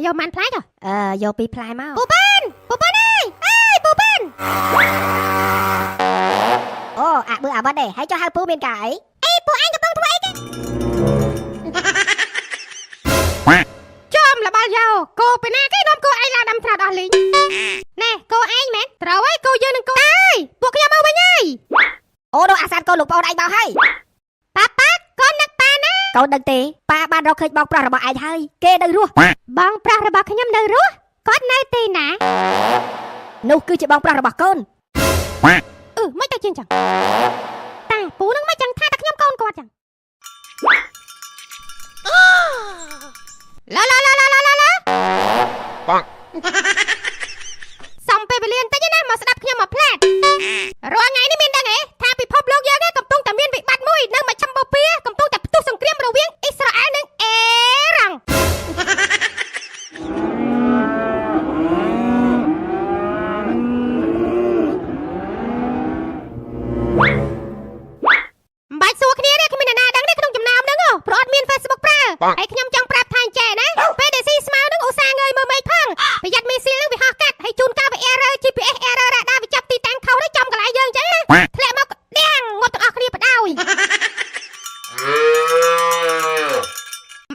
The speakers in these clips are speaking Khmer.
យកម៉ានផ្លែចុះ អឺយកពីរផ្លែមក ពូប៉ានពូប៉ានអើយអើយពូប៉ាន អូអាបឺអាវ៉ាត់ទេហើយចុះហៅពូមានការអី អេពួកឯងកំពុងធ្វើអីគេចំលបល់យោគោពីណាគេនាំគោឯងឡើងដាំត្នោតអស់លីងណែគោឯងមែនត្រូវហើយគោយើងនឹងគោអើយពួកខ្ញុំមកវិញហើយ អូនោះអាសាតកូនលោកប្អូនឯងមកហើយ ប៉ាប៉ាកូននឹកប៉ាណា កូនដឹងទេប៉ាបានរកឃើញបងប្រុសរបស់ឯងហើយគេនៅរស់ បងប្រុសរបស់ខ្ញុំនៅរស់គាត់នៅទីណា នោះគឺជាបងប្រុសរបស់កូន អឺមិនទៅជាងចឹងតាពូនឹងមិនចឹងថាតែខ្ញុំកូនគាត់ចឹងឡាឡាឡាឡាឡាឡា ប៉ង សំពេលវេលាបន្តិចណាមកស្ដាប់ខ្ញុំមកផ្លែតរាល់ថ្ងៃនេះមានដឹងទេថាពិភពលោកយើងនេះកំពុងតែមានវិបត្តិមួយនៅមជ្ឈិមបូព៌ាកំពុងតែផ្ទុះសង្គ្រាមរវាងអ៊ីស្រាអែលនិងអេរ៉ង់មិនបាច់សួរគ្នាទេគ្មានអ្នកណាដឹងទេក្នុងចំណោមហ្នឹងហ៎ព្រោះអត់មាន Facebook ប្រើហើយខ្ញុំចង់ប្រាប់ថាអញ្ចេះណាពេលដែលស៊ីស្មៅហ្នឹងឧស្សាហ៍ងើយមើលមេឃផងប្រយ័ត្នមីស៊ីលហ្នឹងវាហោះកាត់ហើយជួនកាលវា error GPS error radar វាចាប់ទីតាំងខុសទៅចំកន្លែងយើងអញ្ចឹងណាធ្លាក់មកដៀងងាប់ទាំងអស់គ្នាបដ ாய் មិន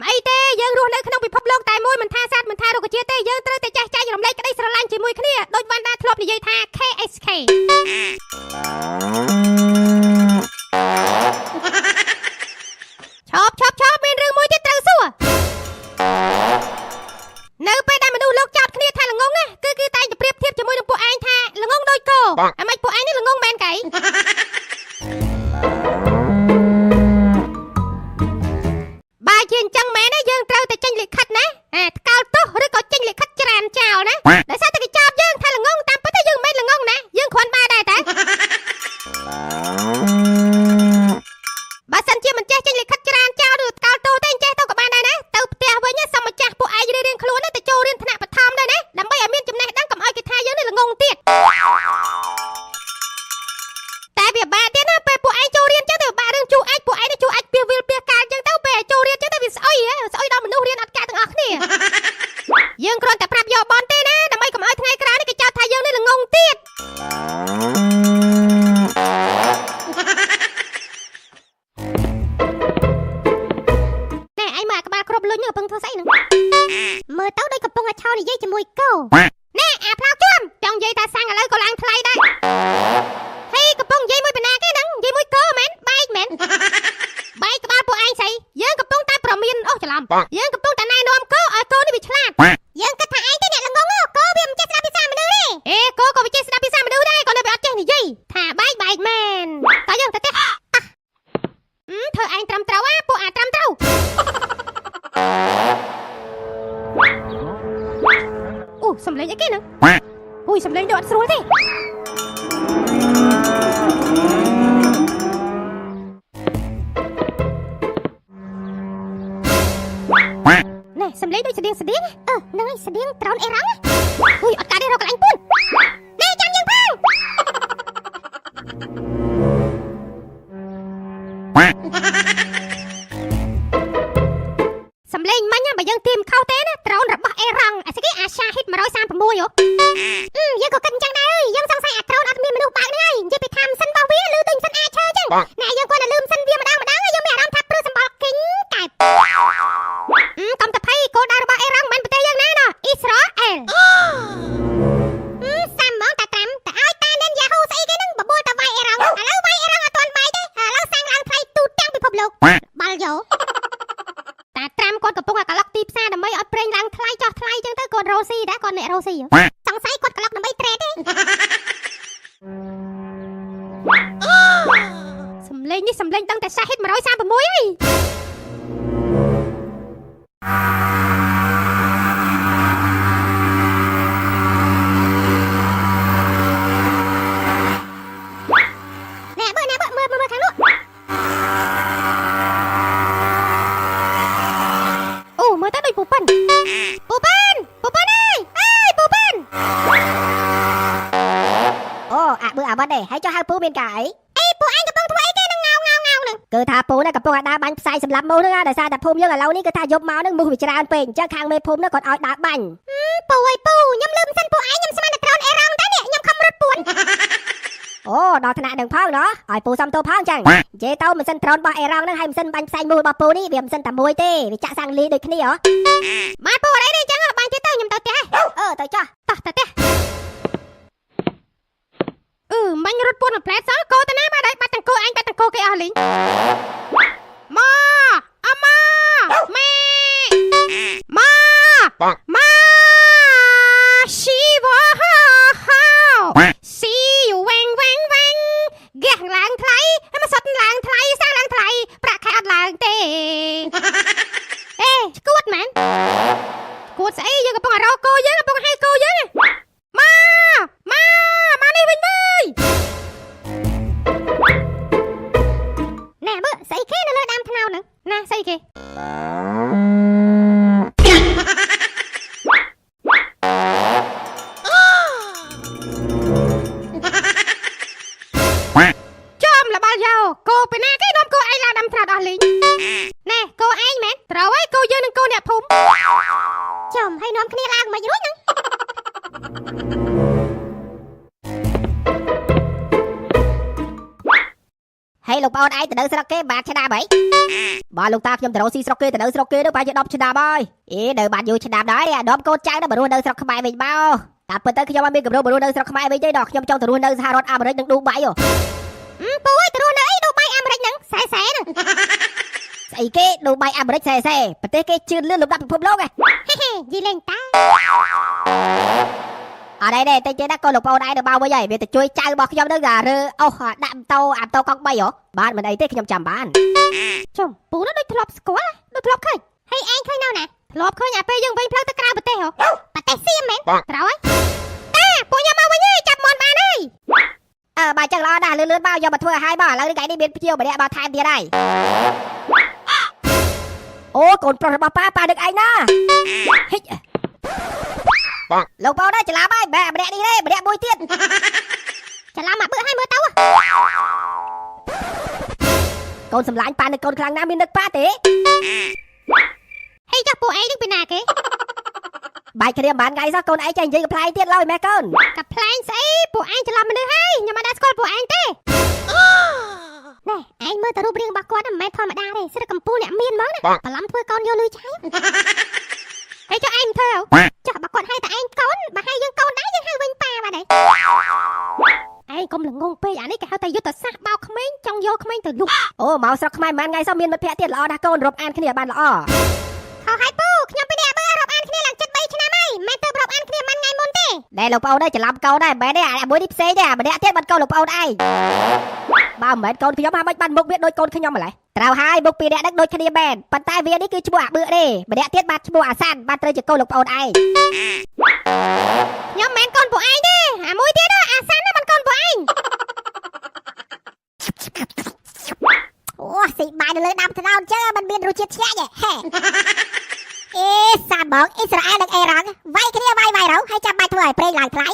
អីទេយើងរស់នៅក្នុងពិភពលោកតែមួយមិនថាសត្វមិនថារុក្ខជាតិទេយើងត្រូវតែចេះចែករំលែកក្តីស្រឡាញ់ជាមួយគ្នាដូចវណ្ណដាធ្លាប់និយាយថា KSK ឈប់ឈប់ឈប់មានរឿងមួយទៀតត្រូវសួរនៅពេលដែលមនុស្សលោកចោទគ្នាថាល្ងងណាគឺគឺតែងតែប្រៀបធៀបជាមួយនឹងពួកឯងថាល្ងងដូចគោអាម៉េចពួកឯងនេះល្ងងមែនកៃ បើជាអញ្ចឹងមែនណាយើងត្រូវតែចេញលិខិតណាអាថ្កោលទោសឬក៏ចេញលិខិតច្រានចោលណាដោយសារតែគេចោទយើងថាល្ងងតាមពិតទៅយើងមិនមែនល្ងងណាយើងគ្រាន់បើដែរតាបើសិនជាមិនចេះចេញលិខិតច្រានចោលឬថ្កោលទោសទេអញ្ចេះទៅក៏បានដែរណាទៅផ្ទះវិញណាសុំម្ចាស់ពួកឯងរៀងៗខ្លួនណាទៅចូលរៀនថ្នាក់បឋមដែរណាដើម្បីឲ្យមានចំណេះដឹងកុំឲ្យគេថាយើងនេះល្ងងទៀតតែវាបាក់ទៀតណាពេលពួកឯងចូលរៀនចឹងទៅបាក់រឿងជួអាចពួកឯងនេះជួអាចពីវិលពីកាលចឹងទៅពេលចូលរៀនចឹងទៅវាស្អុយហ៎ស្អុយដល់មនុស្សរៀនអត់កាក់ទាំងអស់គ្នាយើងគ្រាន់តែប្រាប់យកបនទេណាដើម្បីកុំឲ្យថ្ងៃក្រោយនេះគេចោទថាយើងនេះល្ងងទៀតណែឯងមកអាក្បាលគ្រប់លុញហ្នឹងកំពុងធ្វើស្អីហ្នឹងមើលទៅដូចកំពុងតែឆោនិយាយជាមួយគោណែអាផ្លោកជួមចង់និយាយថាសាំងឥឡូវក៏ឡើងថ្លៃដែរហេកំពុងនិយាយមួយពីណាគេហ្នឹងនិយាយមួយគោមែនបែកមែនបែកក្បាលពួកឯងស្អីយើងកំពុងតែប្រមានអូច្រឡំយើងកំពុងតែណែនាំគោឲ្យគោនេះវាឆ្លាតយើងគិតថាឯងទេអ្នកល្ងងគោវាមិនចេះស្ដាប់ភាសាមនុស្សទេអេគោក៏វាចេះស្ដាប់ភាសាមនុស្សដែរក៏នៅវាអត់ចេះនិយាយថាបែកបែកមែនតើយើងទៅទេធ្វើឯងត្រឹមត្រូវអាពួកអាត្រឹមត្រូវអូសំលេងអីគេហ្នឹងអូយសំលេងដូចអត់ស្រួលទេណែសំលេងដូចស្តៀងស្តៀងអឺហ្នឹងហើយស្តៀងដ្រូនអេរ៉ង់អូយអត់កើតទេរកកន្លែងពួនណែចាំយើងផងសំលេងមិញបើយើងទៀមខុសទេណាដ្រូនរបស់អេរ៉ង់អាស្អីគេអាសាហ៊ីត136ហ៎អឺយើងក៏គិតអញ្ចឹងដែរអើយយើងសង្ស័យអាដ្រូនអត់មានមនុស្សបើកហ្នឹងហើយនិយាយពីថាម៉ាស៊ីនរបស់វាលឺដូចម៉ាស៊ីនអាចឈើអញ្ចឹងណែយើងគាត់តែលឺម៉ាស៊ីនវាម្ដងម្ដងយើងមានអារម្មណ៍ថាព្រឺសម្បល់គិញកែបអឺកំតភ័យគោលដៅរបស់អេរ៉ង់មិនមែនប្រទេសយើងណាណោះអ៊ីស្រាអែលអឺសាំហ្មងតាត្រាំតែឲ្យតានេនយ៉ាហ៊ូស្អីគេហ្នឹងបបួលតាវាយអេរ៉ង់ឥឡូវវាយអេរ៉ង់អត់ទាន់បាយទេឥឡូវសាំងឡើងថ្លៃទូទាំងពិភពលោកបាល់យោតាត្រាំគាត់កំពុងតែក្លុកទីផ្សារដើម្បីឲ្យប្រេងឡើងថ្លៃចោះថ្លៃអញ្ចឹងទៅគាត់រ៉ូស៊ីដែរគាត់អ្នករ៉ូស៊ីសង្ស័យគាត់ក្លុកដើម្បីត្រេតទេសំលេងនេះសំលេងដឹងតែសាហ៊ីត136ហើយណែបើណែបើមើលមើលខាងនោះអូមើលទៅដូចពូប៉ិនពូប៉ិនពូប៉ិនអើយអើយពូប៉ិន អូអាបឺអាវ៉ាត់ទេហើយចុះហៅពូមានការអី អេពួកឯងកំពុងធ្វើអីគេហ្នឹងងៅងៅងៅហ្នឹង គឺថាពូនេះ កំពុងតែដើរបាញ់ផ្សាយសម្រាប់មូសហ្នឹងណាដោយសារតែភូមិយើងឥឡូវនេះគឺថាយប់មកហ្នឹងមូសវាច្រើនពេកអញ្ចឹងខាងមេភូមិហ្នឹងគាត់ឲ្យដើរបាញ់ ពូអើយពូខ្ញុំលឺម៉ាស៊ីនពួកឯងខ្ញុំស្មានតែដ្រូនអេរ៉ង់តែនេះខ្ញុំខំរត់ពួន អូដល់ថ្នាក់នឹងផងណោះឲ្យពូសំទោផងចឹងនិយាយទៅម៉ាស៊ីនដ្រូនរបស់អេរ៉ង់ហ្នឹងហើយម៉ាស៊ីនបាញ់ផ្សាយមូសរបស់ពូនេះវាម៉ាស៊ីនតែមួយទេវាចាក់សាំងលីដូចគ្នាហ៎ បាទពូអត់អីទេចឹងបាញ់ទៀតទៅខ្ញុំទៅផ្ទះ អឺទៅចុះ តោះទៅផ្ទះអឺមិញរត់ពួនមួយផ្លែតសោះគោទៅណាបាទហើយបាត់ទាំងគោអញបាត់ទាំងគោគេអស់លីងមកអម៉ាម៉ែមក มาชีวะฮ่าฮ่าស៊ីវែងវែងវែងហ្គេះឡើងថ្លៃហើយមកសុតឡើងថ្លៃសាំងឡើងថ្លៃប្រាក់ខែអត់ឡើងទេអេឈួតមែនឈួតស្អីយើងកំពុងតែរកគោយើងកំពុងហៅគោយើងមកមកមកនេះវិញវើយណែបើស្អីគេនៅលើដើមថ្នោតហ្នឹងណាស្អីគេ ចំលបល់យោគោពីណាគេនាំគោឯងឡើងដាំត្រាត់អស់លីងណែគោឯងមែនត្រូវហើយគោយើងនិងគោអ្នកភូមិចំហើយនាំគ្នាឡើងមិនរួចហ្នឹង ហើយលោកប្អូនឯងទៅនៅស្រុកគេបានឆ្នាំហីបាទលោកតាខ្ញុំទៅរកស៊ីស្រុកគេទៅនៅស្រុកគេទៅប្រហែលជា10ឆ្នាំហើយអេនៅបានយូរឆ្នាំដែរអាដមកូនចៅទៅមករស់នៅស្រុកខ្មែរវិញមកតាមពិតទៅខ្ញុំអត់មានកម្រោងមករស់នៅស្រុកខ្មែរវិញទេដល់ខ្ញុំចង់ទៅរស់នៅសហរដ្ឋអាមេរិកនិងឌូបៃហ៎ ពូអើយទៅរស់នៅអីឌូបៃអាមេរិកហ្នឹងសែសែហ្នឹង ស្អីគេឌូបៃអាមេរិកសែសែប្រទេសគេជឿនលឿនលំដាប់ពិភពលោកហ៎ ហេហេយីលេងតា អត់អីទេតិចទៀតណាកូនលោកប្អូនឯងទៅមកវិញហើយវាទៅជួយចៅរបស់ខ្ញុំនឹងអារើអស់ដាក់ម៉ូតូអាម៉ូតូកង់3ហ៎បាទមិនអីទេខ្ញុំចាំបាន ចំពូនោះដូចធ្លាប់ស្គាល់ដូចធ្លាប់ឃើញហើយឯងឃើញនៅណាធ្លាប់ឃើញអាពេលយើងវិញផ្លូវទៅក្រៅប្រទេសហ៎ប្រទេសសៀមមែនត្រូវហើយតាពួកខ្ញុំមកវិញហើយចាប់មន់បានហើយ អើបើចឹងល្អណាស់លឿនលឿនមកយកមកធ្វើឲ្យហើយមកឥឡូវនេះថ្ងៃនេះមានភ្ញៀវម្នាក់មកថែមទៀតហើយអូកូនប្រុសរបស់ប៉ាប៉ានឹកឯងណាហិចលោកប្អូនអើយច្រឡំហើយបែម្នាក់នេះទេម្នាក់មួយទៀត ច្រឡំអាបឺឲ្យមើលទៅ កូនសម្លាញ់ប៉ានឹកកូនខ្លាំងណាស់មាននឹកប៉ាទេ ហេចុះពួកឯងនឹងពីណាគេ បែកគ្នាមិនបានថ្ងៃសោះកូនឯងចេះនិយាយកំប្លែងទៀតឡើយម៉ែកូន កាប្លែងស្អីពួកឯងច្រឡំមនុស្សហើយខ្ញុំអត់ដែលស្គាល់ពួកឯងទេណែឯងមើលតែរូបរាងរបស់គាត់មិនមែនធម្មតាទេស្រិតកំពូលអ្នកមានហ្មងណាបន្លំធ្វើកូនយកលុយឆៃហើយចុះឯងធ្វើចុះបើគាត់ហៅតែឯងកូនបើហៅយើងកូនដែរយើងហៅវិញប៉ាបាទឯងកុំល្ងងពេកអានេះគេហៅតែយុទ្ធសាស្ត្របោកក្មេងចង់យកក្មេងទៅលុះ អូមកស្រុកខ្មែរមិនបានថ្ងៃសោះមានមិត្តភក្តិទៀតល្អណាស់កូនរាប់អានគ្នាបានល្អ ខុសហើយពូខ្ញុំពីនេះបើរាប់អានគ្នាឡើងចិត្ត3ឆ្នាំហើយមិនទៅរាប់អានគ្នាមិនថ្ងៃមុនទេ ណែលោកប្អូនអើយច្រឡំកូនដែរមិនមែនទេអាមួយនេះផ្សេងទេអាម្នាក់ទៀតបានកូនលោកប្អូនឯងបើមិនមែនកូនខ្ញុំហាមិនបានមុខវាដូចកូនខ្ញុំម្ល៉េះត្រូវហើយមុខពីរនាក់ហ្នឹងដូចគ្នាមែនប៉ុន្តែវានេះគឺឈ្មោះអាបឿកទេម្នាក់ទៀតបានឈ្មោះអាសានបានត្រូវជាកូនលោកប្អូនឯង ខ្ញុំមិនមែនកូនពួកឯងទេអាមួយទៀតអាសានណាមិនកូនពួកឯង អូស៊ីបាយនៅលើដើមត្នោតចឹងมันមានរសជាតិឆ្ងាញ់ហេអេសាបងអ៊ីស្រាអែលនិងអេរ៉ង់វាយគ្នាវាយវាយរោហើយចាំបាច់ធ្វើឲ្យប្រេងឡើងថ្លៃ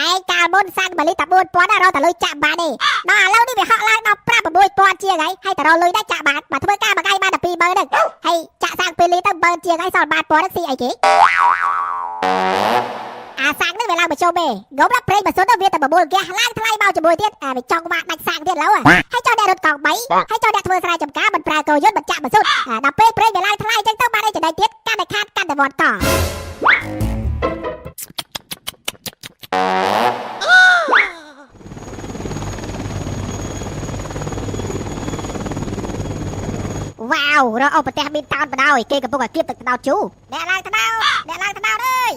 ឯងកាលមុនសាំងបលីតា4000ណារកតែលុយចាក់បានទេដល់ឥឡូវនេះវាហក់ឡើងដល់5 6000ជាងហើយហើយតែរកលុយដែរចាក់បានបើធ្វើការមួយថ្ងៃបានតែ20000ហ្នឹងហើយចាក់សាំង2លីទៅ10000ជាងហើយសល់បាន1000ហ្នឹងស៊ីអីគេអាសាំងនេះវាឡើងមកជុំទេងំដល់ប្រេងម៉ាស៊ុនទៅវាតែបបួលហ្គាសឡើងថ្លៃមកជាមួយទៀតអាវាចង់វាដាច់សាំងទៀតឡូវហើយចង់អ្នករត់កង់3ហើយចង់អ្នកធ្វើស្រែចម្ការមិនប្រើកោយន្តមិនចាក់ម៉ាស៊ុតដល់ពេលប្រេងវាឡើងថ្លៃចឹងទៅបានអីចំណេញទៀតកាន់តែខាតកាន់តែវត្តកវ៉ាវរកអុបប្រទេសមានតោនបដ ாய் គេកំពុងតែគៀបទឹកត្នោតជូរអ្នកឡើងត្នោតអ្នកឡើងត្នោតអើយ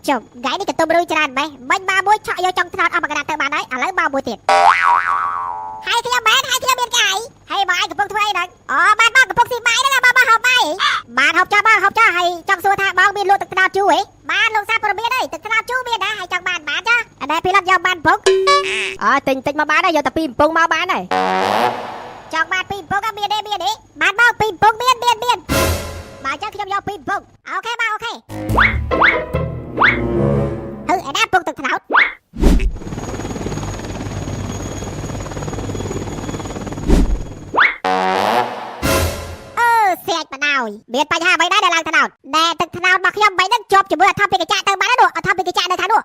ចុះថ្ងៃនេះកតុំរុយច្រើនម៉េះមិញមកមួយឆក់យកចុងត្នោតអស់មកកណ្ដាលទៅបានហើយឥឡូវមកមួយទៀតហើយខ្ញុំមែនហើយខ្ញុំមានកាយហើយបងឯងកំពុងធ្វើអីហ្នឹងអូបានបងកំពុងស៊ីបាយហ្នឹងបងបងហូបបាយបានហូបចោះបងហូបចោះហើយចង់សួរថាបងមានលក់ទឹកត្នោតជូរហ៎បានលោកសាព្រមានអីទឹកត្នោតជូរមានដែរហើយចង់បានបានចាអត់ដែរពីឡត់យកបានពុក អើទិញតិចមកបានហើយយកតែពីរកំពង់មកបានហើយ ចង់បានពីរកំពុងអត់មានទេមានទេបានបងពីរកំពុងមានមានមានបើចឹងខ្ញុំយកពីរកំពុងអូខេបាទអូខេហឺឯណាពុកទឹកត្នោត ដោយមានបញ្ហាអ្វីដែរដែលឡើងថ្នោតដែលទឹកថ្នោតរបស់ខ្ញុំបីហ្នឹងជាប់ជាមួយអថពីកញ្ចាក់ទៅបាត់ហើយនោះអថពីកញ្ចាក់នៅខាងនោះ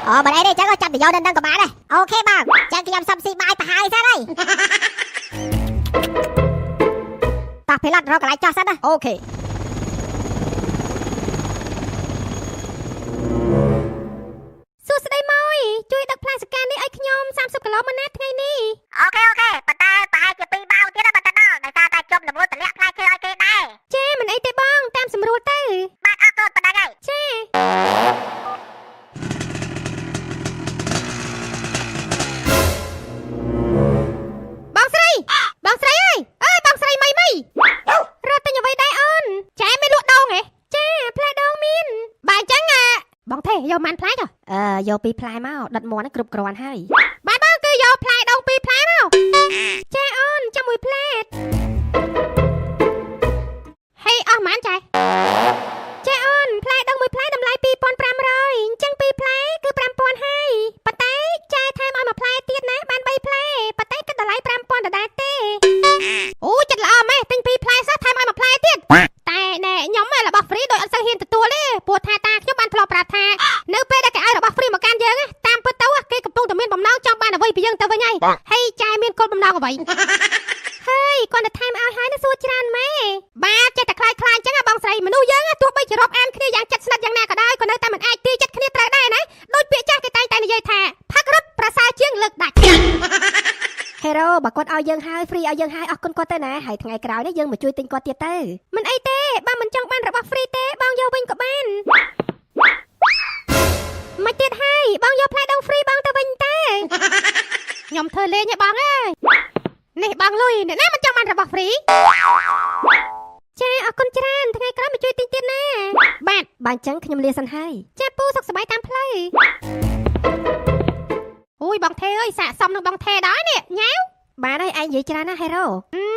អូមិនអីទេចឹងចាំទៅយកនៅនឹងក៏បានដែរ OK បងចឹងខ្ញុំសុំស៊ីបាយប្រហើយសិនហើយតោះ pilot រកកន្លែងចោះសិនណា OK សួស្តីម៉យជួយដឹកផ្លែសកានេះឲ្យខ្ញុំ30គីឡូមកណាថ្ងៃនេះ OK OK ប៉ុន្តែប្រហែលជា2ម៉ោងទៀតបើទៅដល់ដោយសារតែជុំរវល់តម្លាក់ផ្លែឈើឲ្យគេដែរ ចាមិនអីទេបងតាមស្រួលទៅ បាទអរគុណប៉ុណ្ណឹងហើយ ចាបងស្រីបងស្រីអើយអើយបងស្រីមីមីរត់ទិញអ្វីដែរអូនចាមានលក់ដូងហ៎ចាផ្លែដូងមានបើអញ្ចឹងអាបងទេយកម៉ានផ្លែចុះ អឺយកពីរផ្លែមកដុតមាន់ហ្នឹងគ្រប់គ្រាន់ហើយ បាទបងគឺយកផ្លែដូងពីរផ្លែមកចាអូនចាំមួយផ្លែហេអស់ម៉ានចាចាអូនផ្លែដូងមួយផ្លែតម្លៃ2500អញ្ចឹងពីរផ្លែគឺ5000ហើយប៉ុន្តែចែថែមឲ្យមួយផ្លែទៀតណាបាន3ផ្លែប៉ុន្តែគិតតម្លៃ5000ដដែលទេអូចិត្តល្អម៉េះទិញពីរផ្លែសោះថែមឲ្យមួយផ្លែទៀតតែណែខ្ញុំរបស់ free ដោយអត់សូវហ៊ានទទួលទេព្រោះថាតាខ្ញុំបានធ្លាប់ប្រាប់ថានៅពេលដែលគេឲ្យរបស់ free មកកាន់យើងតាមពិតទៅគេកំពុងតែមានបំណងចង់បានអ្វីពីយើងទៅវិញហើយហើយចែមានគោលបំណងអ្វីហើយគាត់តែថែមឲ្យហើយណាសួរច្រើនម៉ែបាទចេះតែខ្លាចខ្លាចអញ្ចឹងបងស្រីមនុស្សយើងទោះបីជារាប់អានគ្នាយ៉ាងចិត្តស្និទ្ធយ៉ាងណាក៏ដោយក៏នៅតែមិនអាចទាយចិត្តគ្នាត្រូវដែរណាដូចពាក្យចាស់គេតែងតែនិយាយថាផឹករត់ប្រសើរជាងលើកដាច់ ហេរ៉ូបើគាត់ឲ្យយើងហើយ free ឲ្យយើងហើយអរគុណគាត់ទៅណាហើយថ្ងៃក្រោយនេះយើងមកជួយទិញគាត់ទៀតទៅ មិនអីទេបើមិនចង់បានរបស់ free ទេបងយកវិញក៏បានមិនទៀតហើយបងយកផ្លែដូង free បងទៅវិញទេខ្ញុំធ្វើលេងឯបងអើយនេះបងលុយអ្នកណាមិនចង់បានរបស់ free ចាអរគុណច្រើនថ្ងៃក្រោយមកជួយទិញទៀតណាបាទ បើអញ្ចឹងខ្ញុំលាសិនហើយ ចាពូសុខសប្បាយតាមផ្លូវអូយបងថេអើយសាកសមនឹងបងថេដល់នេះញ៉ាវ បាទហើយឯងនិយាយច្រើនណាស់ហេរ៉ូ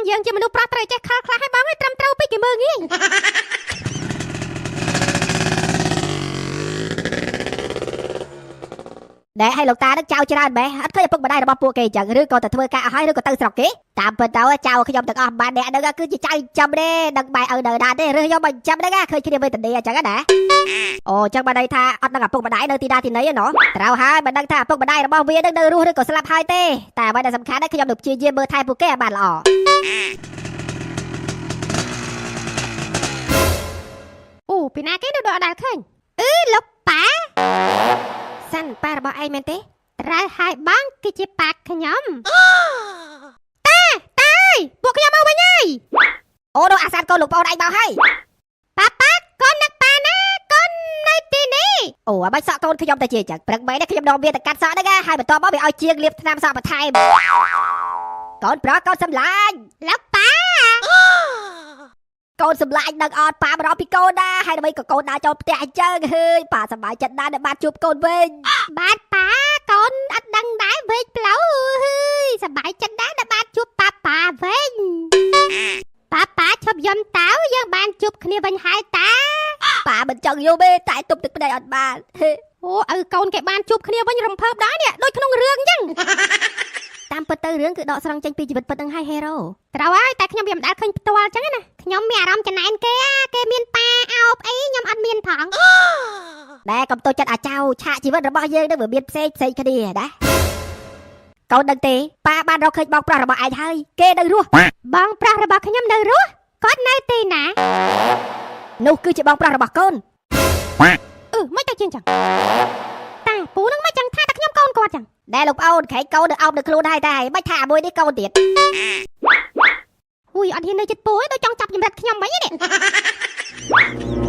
យើងជាមនុស្សប្រុសត្រូវចេះខលខ្លះហើយបងអើយត្រឹមត្រូវពេកគេមើលងាយ ដែលឲ្យលោកតានឹងចៅច្រើនបែអត់ឃើញឪពុកម្ដាយរបស់ពួកគេអញ្ចឹងឬក៏ទៅធ្វើការអស់ហើយឬក៏ទៅស្រុកគេតាមពិតទៅចៅខ្ញុំទាំងអស់បានអ្នកហ្នឹងគឺជាចៅចាំទេដឹងបែឪនៅណាទេឬយកមកចាំហ្នឹងឃើញគ្នាវេទនាអញ្ចឹងណាអូអញ្ចឹងបានន័យថាអត់ដឹងឪពុកម្ដាយនៅទីណាទីណីឯណោះត្រូវហើយមិនដឹងថាឪពុកម្ដាយរបស់វានឹងនៅរស់ឬក៏ស្លាប់ហើយទេតែអ្វីដែលសំខាន់ខ្ញុំនឹងព្យាយាមមើលថែពួកគេឲ្យបានល្អ អូពីណាគេនៅដល់អត់ដែលឃើញអឺលោកប៉ា សាន់ប៉ារបស់ឯងមែនទេ ត្រូវហើយបងគឺជាប៉ាខ្ញុំតាតាអើយពួកខ្ញុំមកវិញហើយ អូនោះអាសានកូនលោកប្អូនឯងមកហើយ ប៉ាប៉ាកូននឹកប៉ាណាកូននៅទីនេះ អូអាបាច់សក់កូនខ្ញុំទៅជាអញ្ចឹងព្រឹកមិញនេះខ្ញុំនាំវាទៅកាត់សក់ហ្នឹងហើយបន្ទាប់មកវាឲ្យជាងលាបថ្នាំសក់បន្ថែមកូនប្រុសកូនសម្លាញ់ លោកប៉ា កូនសម្លាញ់ដឹងអត់ប៉ាមករកពីកូនណាហើយដើម្បីក៏កូនដើរចូលផ្ទះអញ្ចឹងហើយប៉ាសប្បាយចិត្តណាស់ដែលបានជួបកូនវិញ បាទប៉ាកូនអត់ដឹងដែរវេកផ្លូវហើយសប្បាយចិត្តដែរដែលបានជួបប៉ាប៉ាវិញប៉ាប៉ាឈប់យំតើយើងបានជួបគ្នាវិញហើយតា ប៉ាមិនចង់យល់ទេតែទប់ទឹកភ្នែកអត់បាន អូឪកូនគេបានជួបគ្នាវិញរំភើបដល់នេះដូចក្នុងរឿងអញ្ចឹង តាមពិតទៅរឿងគឺដកស្រង់ចេញពីជីវិតពិតហ្នឹងហើយហេរ៉ូ ត្រូវហើយតែខ្ញុំវាមិនដែលឃើញផ្ទាល់អញ្ចឹងណាខ្ញុំមានអារម្មណ៍ចំណែនគេអាគេមានប៉ាអោបអីខ្ញុំអត់មានផង ដែលកុំតូចចិត្តអាចៅឆាកជីវិតរបស់យើងនឹងវាមានផ្សេងផ្សេងគ្នាណាកូនដឹងទេប៉ាបានរកឃើញបងប្រុសរបស់ឯងហើយគេនៅរស់ បងប្រុសរបស់ខ្ញុំនៅរស់គាត់នៅទីណា នោះគឺជាបងប្រុសរបស់កូន អឺមិនទៅជាងចឹងតាពូនឹងមិនចឹងថាតែខ្ញុំកូនគាត់ចឹង ដែលលោកប្អូនខែកូននៅអោបនៅខ្លួនហើយតែមិនថាមួយនេះកូនទៀត ហ៊ុយអត់ហ៊ាននៅចិត្តពូឯងដូចចង់ចាប់ចម្រិតខ្ញុំមិននេះ